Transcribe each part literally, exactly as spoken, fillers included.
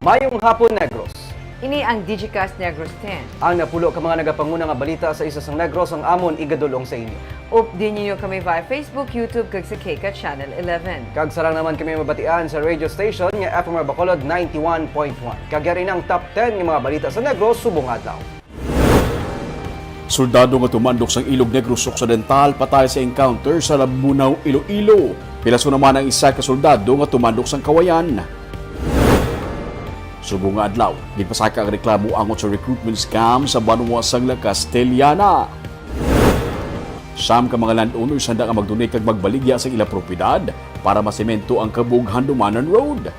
Mayong hapon, Negros. Ini ang Digicast Negros ten. Ang napulo ka mga nagapanguna nga balita sa isla sang Negros ang amon igadul-ong sa inyo. Updi ninyo kami via Facebook, YouTube, kag sa K CAT Channel eleven. Kag sarang naman kami mabatian sa radio station nga F M R Bacolod ninety-one point one. Kag yari na ang top ten nga mga balita sa Negros subong adlaw. Soldado nga tumandok sang Ilog Negros Occidental patay sa encounter sa Labunaw, Iloilo. Pilaso naman ang isa ka soldado nga tumandok sang Kawayan. Subong nga adlaw, ginpasaka ang reklamo angot sa recruitment scam sa banwa sang La Castellana. Siyam ka mga landowners handa nga mag-donate kag magbaligya sa ila propiedad para masemento ang Kabug-Handumanan Road.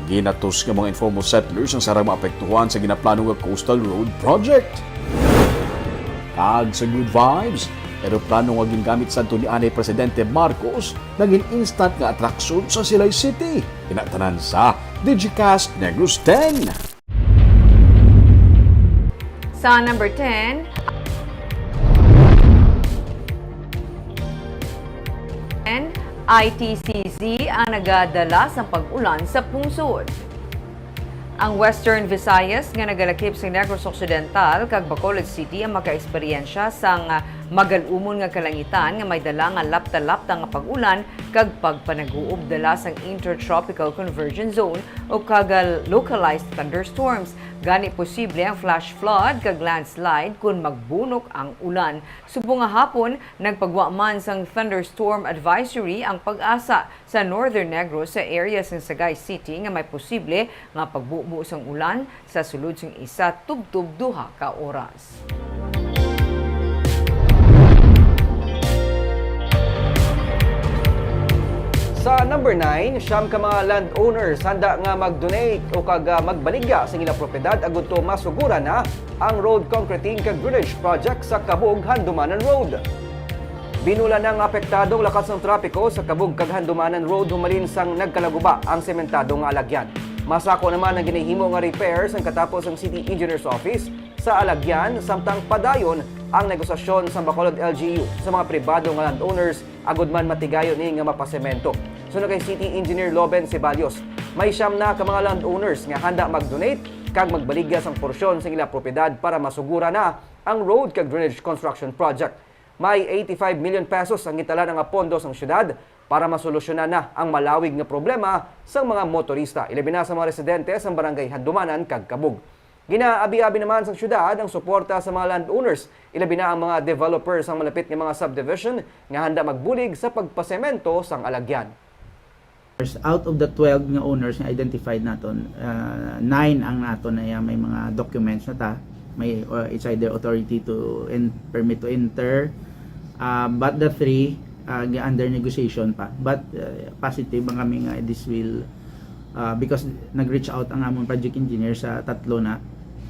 Ginatus nga mga informal settlers ang sarang maapektuhan sa ginaplano nga Coastal Road Project. Kag sa good vibes, eroplano nga gingamit sadto ni anay Presidente Marcos naging instant nga atraksyon sa Silay City. Ina tanan sa Digicast Negros ten. Sa number ten, I T C Z ang nagadala sang pag-ulan sa pungsod. Ang Western Visayas nga nagalakip sa Negros Occidental kag Bacolod City ang makaeksperyensya sang magal-umon nga kalangitan nga may dala nga lapta-lapta nga pag-ulan kag pagpanaguob dala sang Intertropical Convergence Zone o kag localized thunderstorms. Gani posible ang flash flood kag landslide kon magbunok ang ulan. Subong nga hapon, nagpagwa man sang thunderstorm advisory ang PAGASA sa Northern Negros sa area sang Sagay City nga may posible nga pagbubo sang ulan sa sulod sang isa tubtob duha ka oras. Sa number nine, siyam ka mga landowners handa nga mag-donate o kag, ah, magbaligya sa ila propiedad agud to masuguran na ang road concreting kag drainage project sa Kabug-Handumanan Road. Binulan na nga apektado ang lakat sang trapiko sa Kabug kag Handumanan Road humalin sang nagkalaguba ang sementado nga alagyan. Masako naman ang ginahimo nga repair sang katapos ang City Engineer's Office sa alagyan, samtang padayon ang negosasyon sa Bacolod L G U sa mga pribado nga landowners agud man matigayon ni nga mapasemento. Suno kay City Engineer Loben Ceballos, may siyam na ka mga landowners nga handa mag-donate kag magbaligya sang porsyon sang ila propiedad para masugura na ang road kag drainage construction project. May eighty-five million pesos ang gitalaan nga pondo sang syudad para masolusyonan na ang malawig nga problema sang mga motorista, ilabi na sa mga residente sang Barangay Handumanan kag Kabug. Ginaabi-abi naman sang syudad ang suporta sa mga landowners, ilabi na ang mga developer sang malapit nga mga subdivision nga handa magbulig sa pagpasemento sang alagyan. Out of the twelve nga owners nga identified naton, ah, nine ang naton na may mga documents na ta. May, uh, it's either authority to en-, permit to enter, ah, but the three, ah, under negotiation pa. But, uh, positive ang kami nga this will, uh, because nag-reach out ang among project engineer sa tatlo na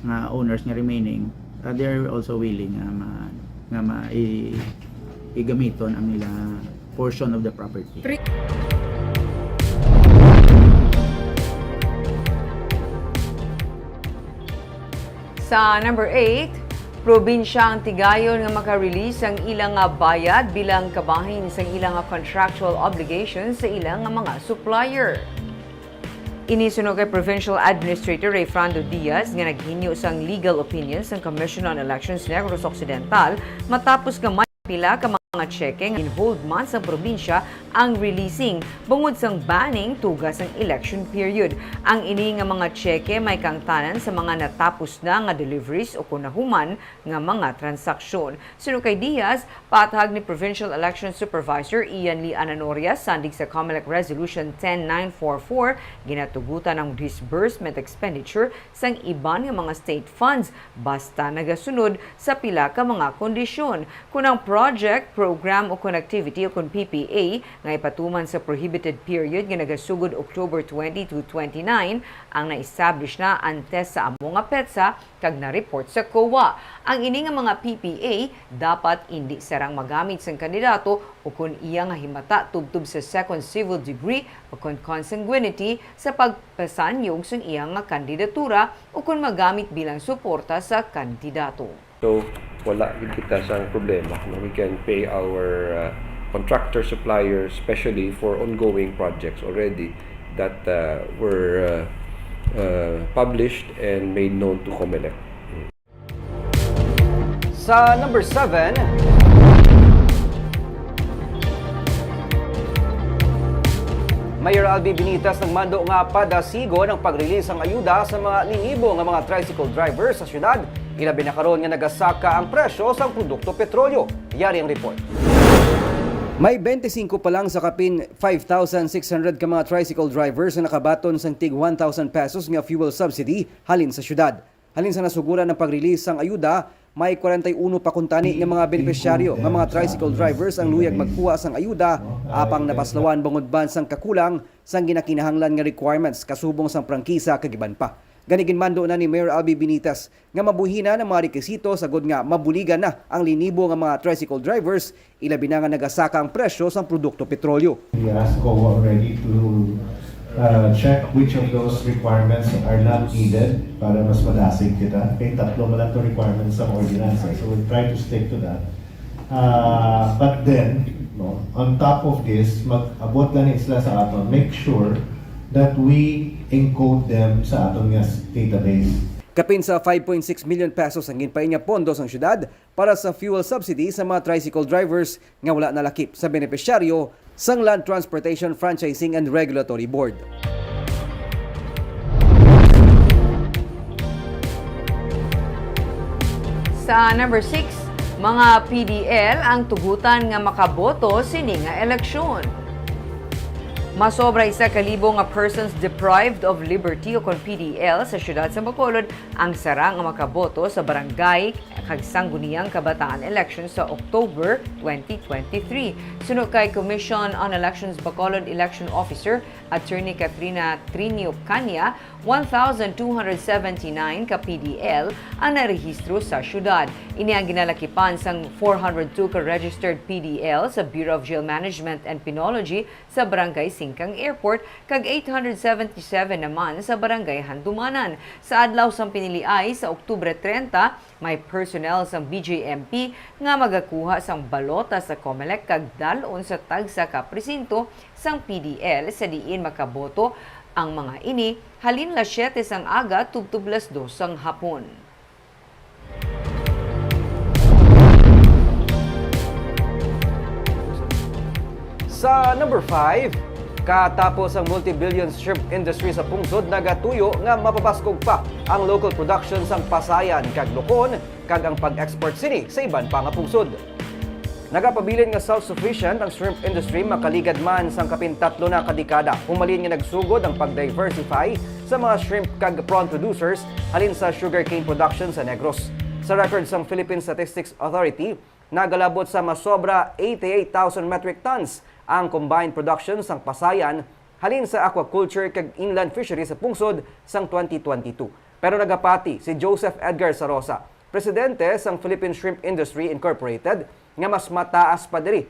nga owners nga remaining, uh, they're also willing nga ma-, nga ma-, i-, igamiton ang nila portion of the property. Sa number eight, probinsya ang tigayon nga maka-release sang ila nga bayad bilang kabahin sang ila nga contractual obligations sa ila nga mga supplier. Ini suno kay Provincial Administrator Rayfrando Diaz nga naghinyo sang legal opinion sang Commission on Elections Negros Occidental matapos nga may pila ka mga tseke nga gin-hold man sa probinsya ang releasing bangod sang banning tuga sang election period. Ang ini nga mga tseke may kaangtanan sa mga natapos na nga deliveries o kon nahuman nga mga transaksyon. Suno kay Diaz, patag ni Provincial Election Supervisor Ian Lee Ananoria sandig sa Comelec Resolution ten nine four four, ginatugutan ang disbursement expenditure sang iban nga mga state funds basta nagasunod sa pila ka mga kondisyon. Kon ang project, program o kon activity o kon P P A nga ipatuman sa prohibited period nga nagasugod October twenty to twenty-nine ang na-establish na antes sa amo nga petsa kag na-report sa COA. Ang ini nga mga P P A dapat indi sarang magamit sang kandidato o kon iya nga himata tubtob sa second civil degree o kon consanguinity sa pagpasanyog sang iya nga kandidatura o kon magamit bilang suporta sa kandidato. So, wala gid kita sang problema. No? We can pay our uh, contractor suppliers, especially for ongoing projects already. that uh, were uh, uh, published and made known to Comelec. Sa number seven, Mayor Albi Benitez nagmando nga padasigon ang pag-release sang ayuda sa mga linibo nga mga tricycle drivers sa syudad, ilabi na karon nga nagasaka ang presyo sang produkto petrolyo. Yari ang report. May twenty-five pa lang sa kapin five thousand six hundred ka mga tricycle drivers nga nakabaton sang tig one thousand pesos nga fuel subsidy halin sa syudad. Halin sa nasuguran ang pag-release sang ayuda, may kwarenta y uno pa kuntani nga mga benepisyaryo nga mga tricycle drivers ang luyag magkuha sang ayuda, apang napaslawan bangod man sang kakulang sang ginakinahanglan nga requirements kasubong sang prangkisa kag iban pa. Gani, ginmando na ni Mayor Albi Benitez nga mabuhinan ang mga rekisito sagod nga mabuligan na ang linibo nga mga tricycle drivers, ilabi na nga nagasaka ang presyo sang produkto petrolyo. We asked COA already to uh, check which of those requirements are not needed para mas madasig kita. Kay tatlo man lang to requirements sa ordinance, eh. So we'll try to stick to that. Uh, but then, no, on top of this, mag-abot lang ni sila sa aton. Make sure that we encode them sa aton nga s- database. Kapin sa five point six million pesos ang ginpain nga pondo sang syudad para sa fuel subsidy sa mga tricycle drivers nga wala nalakip sa benepisyaryo sang Land Transportation Franchising and Regulatory Board. Sa number six, mga P D L ang tugutan nga makaboto sini nga eleksyon. Masobra isa ka libo nga persons deprived of liberty o kon P D L sa siyudad sa Bacolod ang sarang nga makaboto sa barangay kag sangguniang kabataan election sa October twenty twenty-three. Suno kay Commission on Elections Bacolod Election Officer Attorney Katrina Trinio Cania, one thousand two hundred seventy-nine ka P D L ang narehistro sa siyudad. Ini ang ginalakipan sang four hundred two ka registered P D L sa Bureau of Jail Management and Penology sa Barangay Singkang Airport kag eight hundred seventy-seven naman sa Barangay Handumanan. Sa adlaw sang piniliay sa Oktubre treinta, may personnel sang B J M P nga magakuha sang balota sa Comelec kag dal-on sa tagsa ka presinto sang P D L sa diin makaboto ang mga ini halin las siete sang aga tubtob las dos sang hapon. Sa number five, katapos ang multi-billion shrimp industry sa pungsod, nagatuyo nga mapabaskog pa ang local production sang Pasayan kag Locon kag ang pag-export sini sa iban pa nga pungsod. Nagapabilin nga self-sufficient ang shrimp industry makaligad man sang kapin tatlo na ka dekada, humalin nga nagsugod ang pag-diversify sa mga shrimp kag prawn producers halin sa sugarcane production sa Negros. Sa record sang Philippine Statistics Authority, nagalabot sa masobra eighty-eight thousand metric tons ang combined production sang Pasayan halin sa aquaculture kag inland fisheries sa pungsod sang twenty twenty-two. Pero nagapati si Joseph Edgar Sarosa, presidente sang Philippine Shrimp Industry Incorporated, nga mas mataas pa diri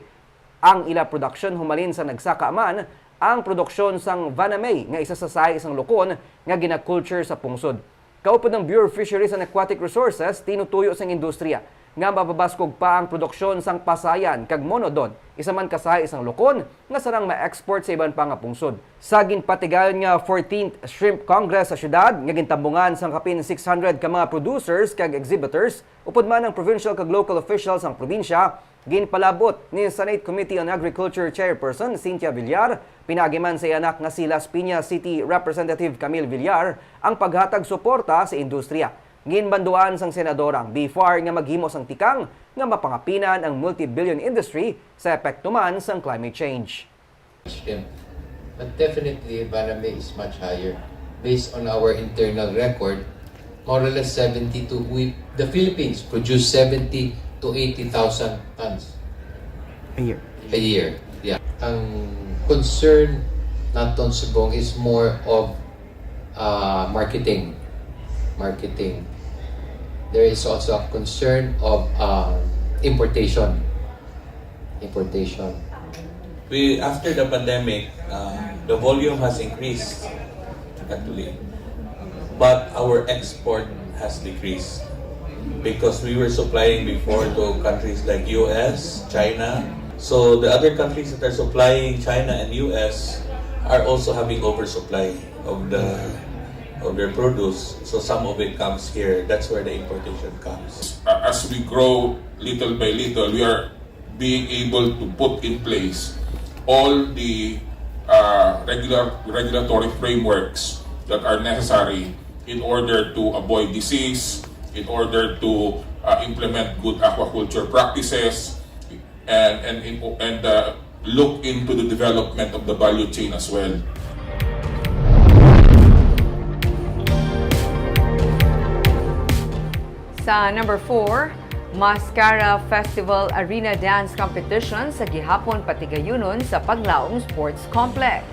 ang ila production humalin sa nagsaka man ang produksyon sang vanamay nga isa sa sahi sang Locon nga ginakulture sa pungsod. Kaupod ang Bureau of Fisheries and Aquatic Resources, tinutuyo sang industriya nga mapabaskog pa ang produksyon sang Pasayan kag Monodon, isa man ka sahi sang Locon nga sarang ma-export sa iban pa nga pungsod. Sa ginpatigayon nga fourteenth Shrimp Congress sa siyudad, nga gintambungan sang kapin six hundred ka mga producers kag exhibitors, upod man ang provincial kag local officials sang probinsya, ginpalabot ni Senate Committee on Agriculture Chairperson Cynthia Villar, pinaagi man sa iya anak nga si Las Piñas City Representative Camille Villar, ang paghatag suporta sa industriya. Ginbanduan sang senadora ang BFAR nga maghimo sang tikang nga mapangapinan ang multi-billion industry sa epekto man sang climate change. Shrimp. But definitely, vanamay is much higher. Based on our internal record, more or less seventy to, we, the Philippines produce seventy to eighty thousand tons A year. a year. Yeah. Ang concern naton subong is more of uh, marketing. Marketing. There is also a concern of uh, importation. Importation. We, after the pandemic, uh, the volume has increased, actually. But our export has decreased because we were supplying before to countries like U S, China. So the other countries that are supplying China and U S are also having oversupply of the, of their produce. So some of it comes here. That's where the importation comes. Uh, as we grow little by little, we are being able to put in place all the, uh, regular, regulatory frameworks that are necessary in order to avoid disease, in order to, uh, implement good aquaculture practices, and, and, in- and, uh, look into the development of the value chain as well. Sa number four, Mascara Festival Arena Dance Competition sa gihapon patigayunon sa Paglaom Sports Complex.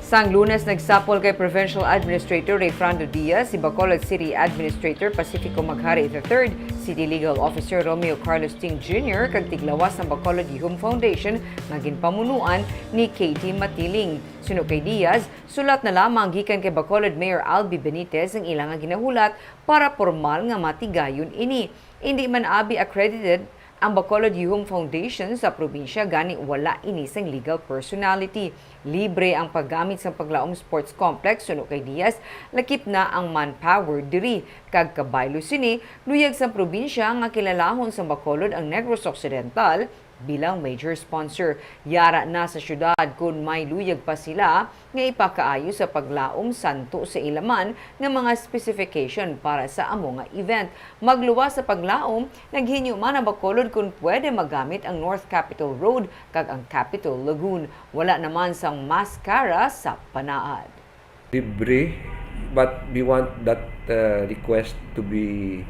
Sang Lunes, nagsapol kay Provincial Administrator Rayfrando Diaz si Bacolod City Administrator Pacifico Maghari the third, City Legal Officer Romeo Carlos Ting Junior, kag tiglawas sang Bacolod Yuhum Foundation nga ginpamunuan ni Katie Matiling. Suno kay Diaz, sulat na lamang gikan kay Bacolod Mayor Albi Benitez ang ila nga ginahulat para pormal nga matigayon ini. Indi man abi accredited ang Bacolod Yuhum Foundation sa probinsya, gani wala ini sang legal personality. Libre ang paggamit sang Paglaom Sports Complex, suno kay Diaz, lakip na ang manpower diri. Kag kabaylo sini, luyag sang probinsya nga kilalahon sang Bacolod ang Negros Occidental bilang major sponsor. Yara na sa syudad kon may luyag pa sila nga ipakaayo sa paglaom santo sa ila man nga mga specification para sa amo nga event. Magluwas sa paglaom, naghinyo man ang Bacolod kon pwede magamit ang North Capitol Road kag ang Capitol Lagoon. Wala naman sang mascara sa panaad. Libre, but we want that uh, request to be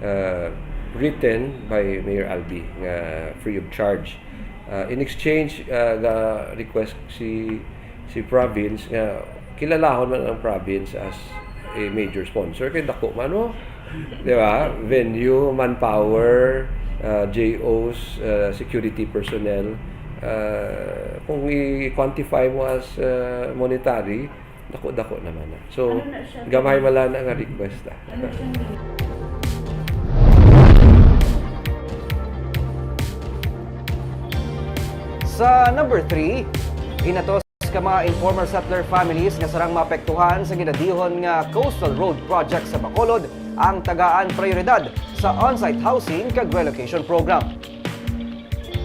uh, written by Mayor Albi nga free of charge. Uh, in exchange, uh, ga-request si si province nga kilalahon man ang province as a major sponsor kay dako man, no? Di ba? Venue, manpower, uh, J Os, uh, security personnel. Uh, kung i-quantify mo as uh, monetary, dako-dako naman na. So, Ano na siya? Gamay man lang na nga request, ah. Ano siyang Sa number three, ginatos ka mga informal settler families nga sarang maapektuhan sa ginadihon nga Coastal Road Project sa Bacolod ang tagaan prioridad sa on-site housing kag relocation program.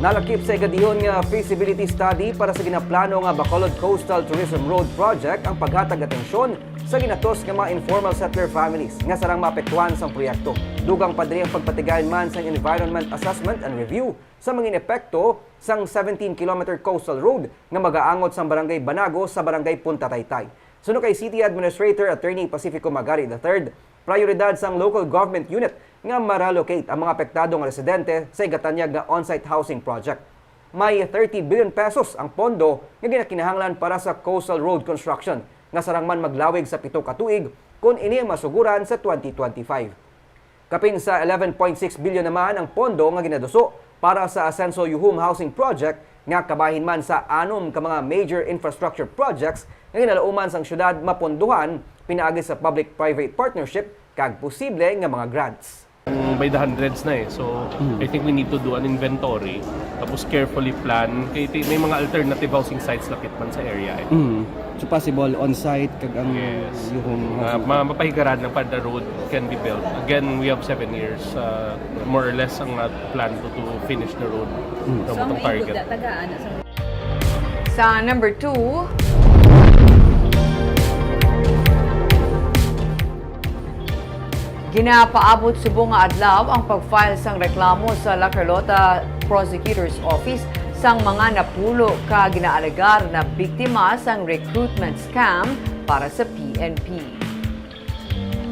Nalakip sa igadihon nga feasibility study para sa ginaplano nga Bacolod Coastal Tourism Road Project ang paghatag atensyon sa ginatos nga mga informal settler families nga sarang maapektuhan sang proyekto. Dugang pa diri ang pagpatigayon man sang environment assessment and review sa mga epekto sang seventeen kilometer coastal road nga magaangot sang Barangay Banago sa Barangay Punta Taytay. Suno kay City Administrator Attorney Pacifico Magari the third, prioridad sang local government unit nga ma-relocate ang mga apektado nga residente sa igatanyag nga on-site housing project. May thirty billion pesos ang pondo nga ginakinahanglan para sa coastal road construction nga sarang man maglawig sa pito ka tuig kon ini ang masuguran sa twenty twenty-five. Kapin sa eleven point six billion naman ang pondo nga ginaduso para sa Asenso Yuhum Housing Project nga kabahin man sa anom ka mga major infrastructure projects nga ginalauman sang syudad mapondohan pinaagi sa public-private partnership kag posible nga mga grants. By the hundreds na eh. So, I think we need to do an inventory. Tapos carefully plan. Kay ti- may mga alternative housing sites lakit man sa area eh. Mm. So possible on-site kag ang Yes. Yuhum Uh, housing. ma- mapahigaran lang para the road can be built. Again, we have seven years, uh, more or less, ang uh, plan to, to finish the road. Mm. From So, ang itong target. Igoda, tagaan na sa Sa number two, ginapaabot subong nga adlaw ang pag-file sang reklamo sa La Carlota Prosecutor's Office sang mga napulo ka ginaalegar na biktima sang recruitment scam para sa P N P.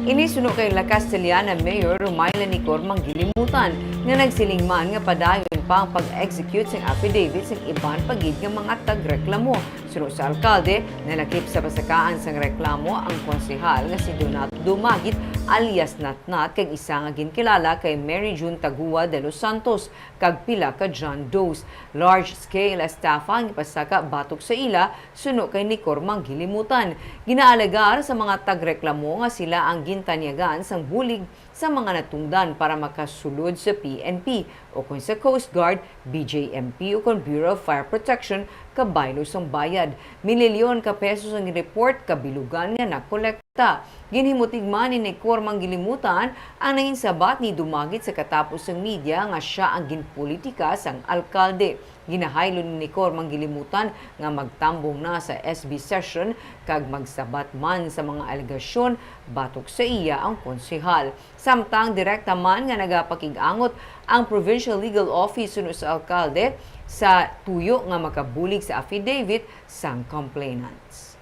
Ini suno kay La Castellana Mayor Rumayla Nicor Manggilimutan, nga nagsiling man nga padayon pa ang pag-execute sang affidavit sang iban pa gid nga mga tagreklamo. Suno sa alkalde, nalakip sa pasakaan sang reklamo ang konsehal nga si Donato Dumagit alias Natnat kag isa nga ginkilala kay Mary June Tagua de los Santos kag pila ka John Does. Large-scale estafa ang ipasaka batok sa ila, suno kay Nicor Manggilimutan. Ginaalegar sa mga tagreklamo nga sila ang gintanyagan sang bulig sa mga natungdan para makasulod sa P N P ukon sa Coast Guard, B J M P ukon Bureau of Fire Protection kabaylo sang bayad. Mililyon ka pesos ang report kabilugan nga nakolekta. Ginhimutig man ni Nicor Manggilimutan ang nangin sabat ni dumagit sa katapos sang media nga sia ang ginpolitika sang alkalde. Ginahaylo ni Nicor Manggilimutan nga magtambong na sa S B session kag magsabat man sa mga alegasyon batok sa iya ang konsehal. Samtang direkta man nga nagapakig-angot ang Provincial Legal Office suno sa alkalde sa tuyo nga makabulig sa affidavit sang complainants.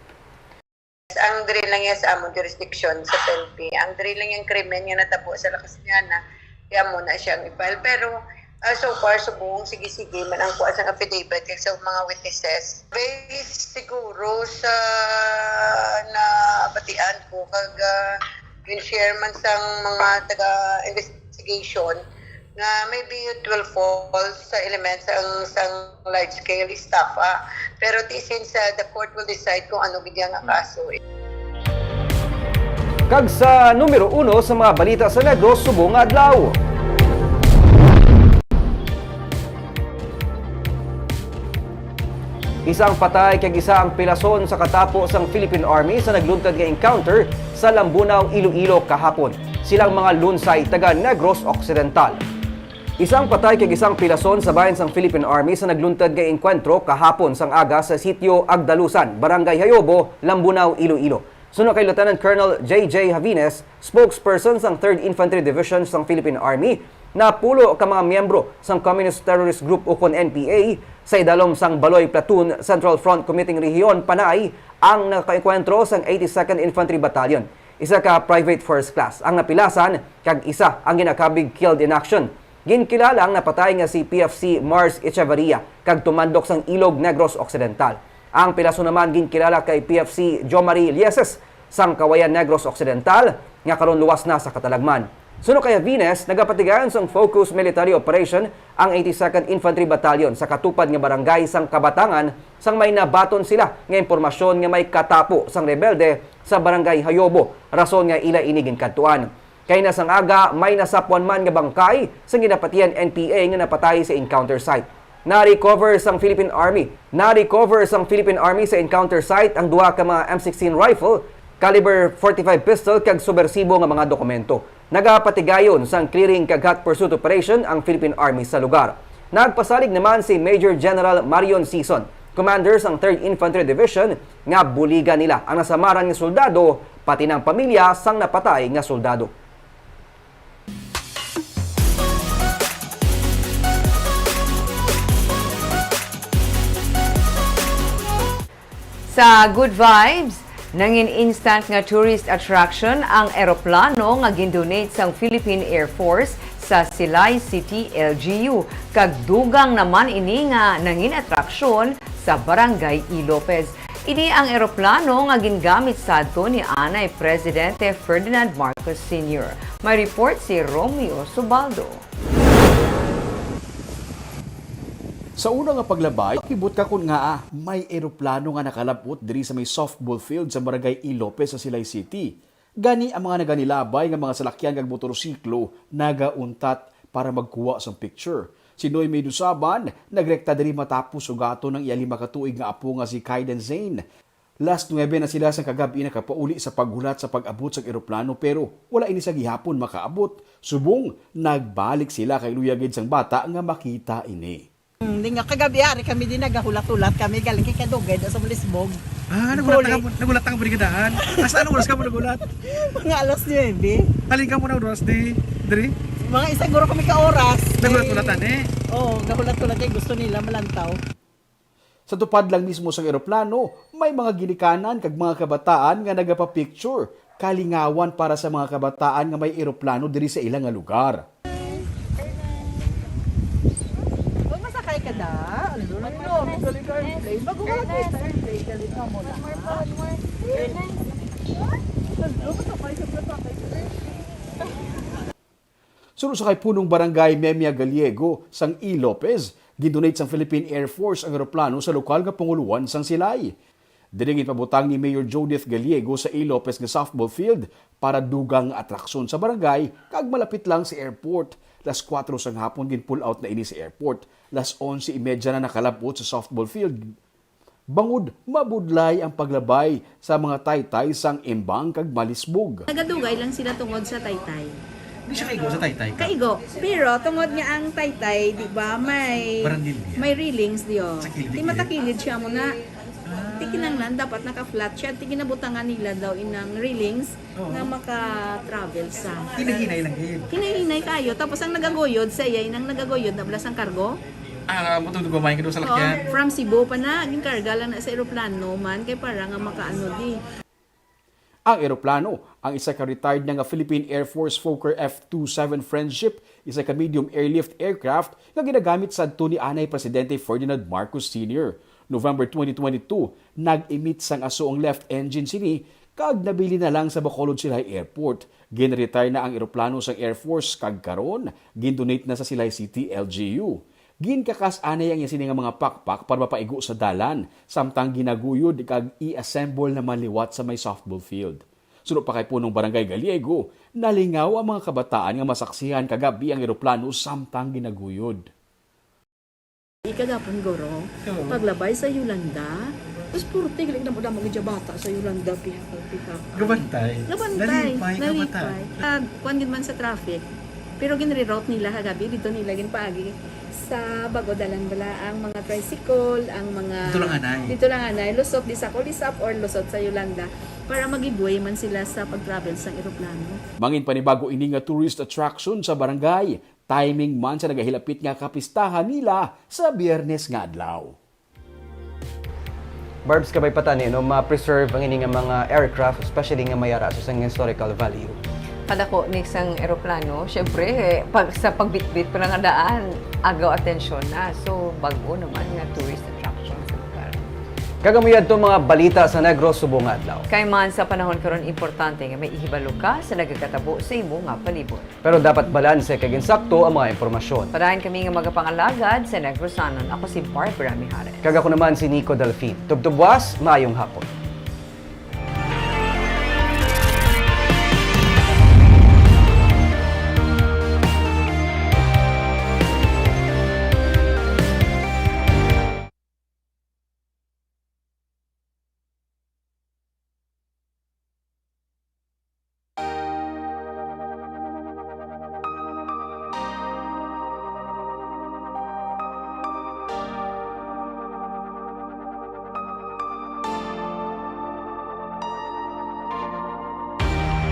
Ang diri lang yan sa among jurisdiction sa P N P. Ang diri lang yung krimen nga natabo sa Lakas Niana, kaya mo na siyang i-file. Pero ah, so far, subong sige-sige man ang kuha sang affidavit kag sa mga witnesses. Based siguro sa nabatian ko kag ah, gin-share man sang mga taga-investigation nga maybe it will fall sa elements sang, sang large-scale estafa. Pero ti since ah, the court will decide kung ano gid nga kaso. Kag sa numero uno sa mga balita sa Negros subong nga adlaw. Isa ang patay kag isa ang pilason sa katapo sang Philippine Army sa nagluntad nga encounter sa Lambunao, Iloilo kahapon. Sila ang mga Lunsay taga Negros Occidental. Isa ang patay kag isa ang pilason sa bahin sang Philippine Army sa nagluntad nga engkwentro kahapon sang aga sa Sitio Agdalusan, Barangay Hayobo, Lambunao, Iloilo. Suno kay Lieutenant Colonel J J Javines, spokesperson sang Third Infantry Division sang Philippine Army, napulo ka mga miyembro sang Communist Terrorist Group ukon N P A sa idalom sang Baloy Platoon Central Front Committee Rehiyon Panay ang nakaengkwentro sang Eighty-second Infantry Battalion. Isa ka private first class ang napilasan kag isa ang ginakabig killed in action. Ginkilala ang napatay nga si P F C Mars Echeverria kag tumandok sang Ilog, Negros Occidental. Ang pilason naman ginkilala kay P F C Jomari Lieses sang Kawayan, Negros Occidental, nga karon luwas na sa katalagman. Suno kay Javines, nagapatigayon sang focus military operation ang Eighty-second Infantry Battalion sa katupad nga barangay sang Kabatangan sang may nabaton sila nga impormasyon nga may katapo sang rebelde sa Barangay Hayobo, rason nga ila ini ginkadtuan. Kaina sang aga, may nasapwan man nga bangkay sang ginapatihan N P A nga napatay sa encounter site. Na-recover sang Philippine Army, na-recover sang Philippine Army sa encounter site ang duha ka mga M sixteen rifle, caliber forty-five pistol kag subwersibo nga mga dokumento. Nagapatigayon sang clearing kag hot pursuit operation ang Philippine Army sa lugar. Nagpasalig naman si Major General Marion Sison, commander sang Third Infantry Division, nga buligan nila ang nasamaran nga soldado, pati na ang pamilya sang napatay nga soldado. Sa Good Vibes, nangin instant nga tourist attraction ang eroplano nga gin-donate sang Philippine Air Force sa Silay City L G U, kag dugang naman ini nga nangin atraksyon sa Barangay E. Lopez. Ini ang eroplano nga gingamit sadto ni anay Presidente Ferdinand Marcos Senior. May report si Romeo Subaldo. Sa una nga paglabay, pakibot ka kon ngaa may eroplano nga nakalab-ot diri sa may softball field sa Barangay E. Lopez sa Silay City. Gani, ang mga naganilabay nga mga salakyan kag motorsiklo nagauntat para magkuha sang picture. Si Noy May Dusaban nagrekta diri matapos sugaton ang iya lima ka tuig nga apo nga si Kaiden Zane. Las nuebe na sila sang kagab-i nakapauli sa paghulat sa pag-abot sang eroplano, pero wala ini sa gihapon makaabot. Subong nagbalik sila kay luya gid sang bata nga makita ini. Hmm, di nga kagabi ari kami din nagahulat-hulat kami galing kay Kadugay sa Malisbog. Ah, nagulat na ka nagulat na ka brigadaan. Asa anong oras ka mo nagulat? Mga alas nuebe. Halin ka mo na oras di diri? Mga isa guro kami ka oras. Nagulat-hulatan eh. Oo, gahulat-hulat kay gusto nila malantaw. Sa tupad lang mismo sang eroplano, may mga ginikanan kag mga kabataan nga nagapa-picture. Kalingawan para sa mga kabataan nga may eroplano diri sa ila nga lugar. Uy, masakay ka da? Ano, ano, ano, galing ka airplane. Bago ka mag-airplane, galing ka muna. One more pa, one more. Ano, masakay ka da? Suno sa kay Punong Barangay Memia Gallego sang E. Lopez, gindonate sang Philippine Air Force ang eroplano sa lokal nga panguluan sang Silay. Diri ginpabutang ni Mayor Judith Gallego sa E. Lopez nga softball field para dugang nga atraksyon sa barangay kag malapit lang sa airport. Las kuwatro sang hapon gin-pull out na ini sa airport. Las onse y media na nakalab-ot sa softball field. Bangod mabudlay ang paglabay sa mga taytay sang imbang kag malisbog. Nagadugay lang sila tungod sa taytay. Hindi siya kaigo sa taytay ka. Kaigo. Pero tungod nga ang taytay, di ba, may Barandilya. May railings diyo. Sa kilid. Di matakilid siya mo na. Ti kinahanglan dapat naka-flat siya. Ti ginabutangan nila daw inang railings Oo. nga maka-travel sa. Hinahinay lang gid. Hinahinay kayo. Tapos ang nagaguyod sa iya, inang nagaguyod na bala sang kargo. Ah, mutong gumay ka doon sa Oh, lakyan. From Cebu pa na, ginkarga lang na sa eroplano man kay para nga makaano di. Ang eroplano, ang isa ka retired na nga Philippine Air Force Fokker F twenty-seven Friendship, isa ka medium airlift aircraft nga ginagamit sadto ni anay Presidente Ferdinand Marcos Senior. November twenty twenty-two, nag-emit sang aso ang left engine sini kag nabili na lang sa Bacolod Silay Airport. Gin-retire na ang eroplano sang Air Force kag karon gin-donate na sa Silay City L G U. Ginkakas anay ang iya sini nga mga pakpak para mapaigo sa dalan, samtang ginaguyod kag i-assemble naman liwat sa may softball field. Suno pa kay punong Barangay Gallego, nalingaw ang mga kabataan nga masaksihan kagabi ang eroplano samtang ginaguyod. Ikagapon guro, paglabay sa Yolanda, tapos puro tiglig na mo na mga bata sa Yolanda, pihak, pihak. Gabantay. Gabantay, Nalipay, nalipay. gabantay. Ah, kuwan gid man sa traffic. Pero ginreroute nila kagabi, dito nila ginpaagi sa Bago Dalan bala ang mga tricycle, ang mga Dito lang anay. Dito lang anay, lusot di sa Colisap or lusot sa Yolanda para mag-giveaway man sila sa pag-travel sa eroplano. Mangin panibago ini nga tourist attraction sa barangay. Timing man sa nagahilapit nga kapistahan nila sa Biyernes nga adlaw. Barbs, kabay pa tani, no, ma-preserve ang ini nga mga aircraft, especially nga may ara sa sang historical value. Kadako ni sang eroplano, syempre, eh, pag, sa pagbitbit pa lang nga daan, agaw atensyon na. So, bag-o naman nga tourist attraction sa lugar. Kag amo yadto mga balita sa Negros subong nga adlaw. Kay man sa panahon karon, importante nga may ihibalo ka sa nagakatabo sa imo nga palibot. Pero dapat balanse kag insakto ang mga impormasyon. Padayon kami nga magapangalagad sa Negrosanon. Ako si Barbara Mijares. Kag ako naman si Nico Delfin. Tubtubwas, maayong hapon.